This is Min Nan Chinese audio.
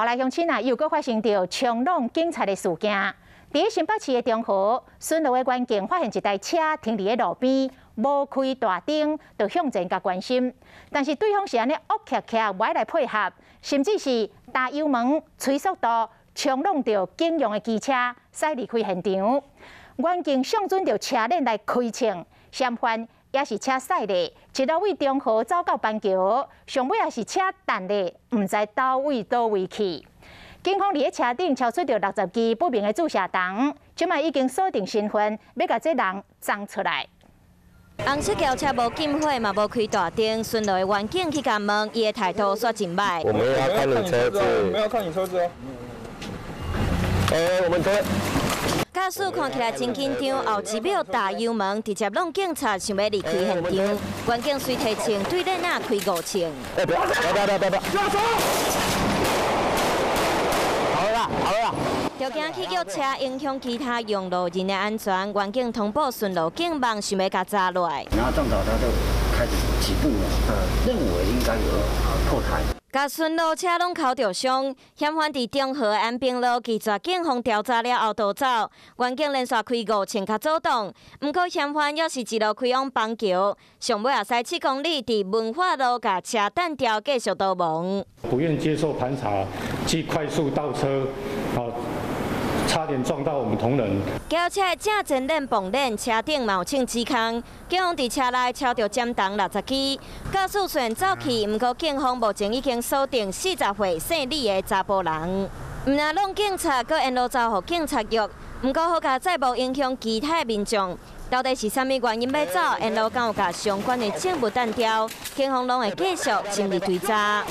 予來鄉親啊，又閣發生著衝挵警察的事件。佇新北市的中和，巡邏的員警發現一台車停佇咧路邊，無開大燈，就向前共關心。但是對方是按呢惡騎騎，無愛來配合，甚至是踏油門、催速度，衝挵著警用的機車，駛離開現場。員警上準著車鏈來開槍，嫌犯也是車駛咧，一路對中和走到板橋，上尾也是車彈咧，毋知佗位佗位去。警方佇咧車頂搜出著60支不明的注射筒，這擺已經鎖定身份，欲共這人贓出來。紅色轎車無禁火嘛，無開大燈，巡邏的員警去共問，伊的態度煞真䆀。我沒有要看你車子，沒有看你車子哦。欸，我們車。駕駛看起來真緊張，後一秒踏油門，直接挵警察想欲離開現場。員警隨提槍對鏈仔開五槍。欸，不要，不要，不要，不要，下車！好了，好了。就驚去叫車影響其他用路人的安全，員警通報巡邏警網想欲共查落來。然後撞倒他就開始起步了，認為應該有破胎。共巡邏車攏敲著傷，嫌犯佇中和安平路拒絕警方調查了後逃走，員警連續開五槍共阻擋，毋過嫌犯猶是一路開往板橋，上尾也駛7公里，佇文化路共車彈掉，繼續逃亡。不願接受盤查，即快速倒車，差點撞到我們同仁。轎車正前輪爆鏈，車頂嘛有銃指控，警方佇車內搜著尖筒60支，駕駛雖然走去，毋過警方目前已經鎖定40歲姓李的查埔人。毋但挵警察，閣沿路走予警察局，毋過好佳哉無影響其他民眾。到底是啥物原因欲走？沿路敢有共相關的證物彈掉？警方攏會繼續深入追查。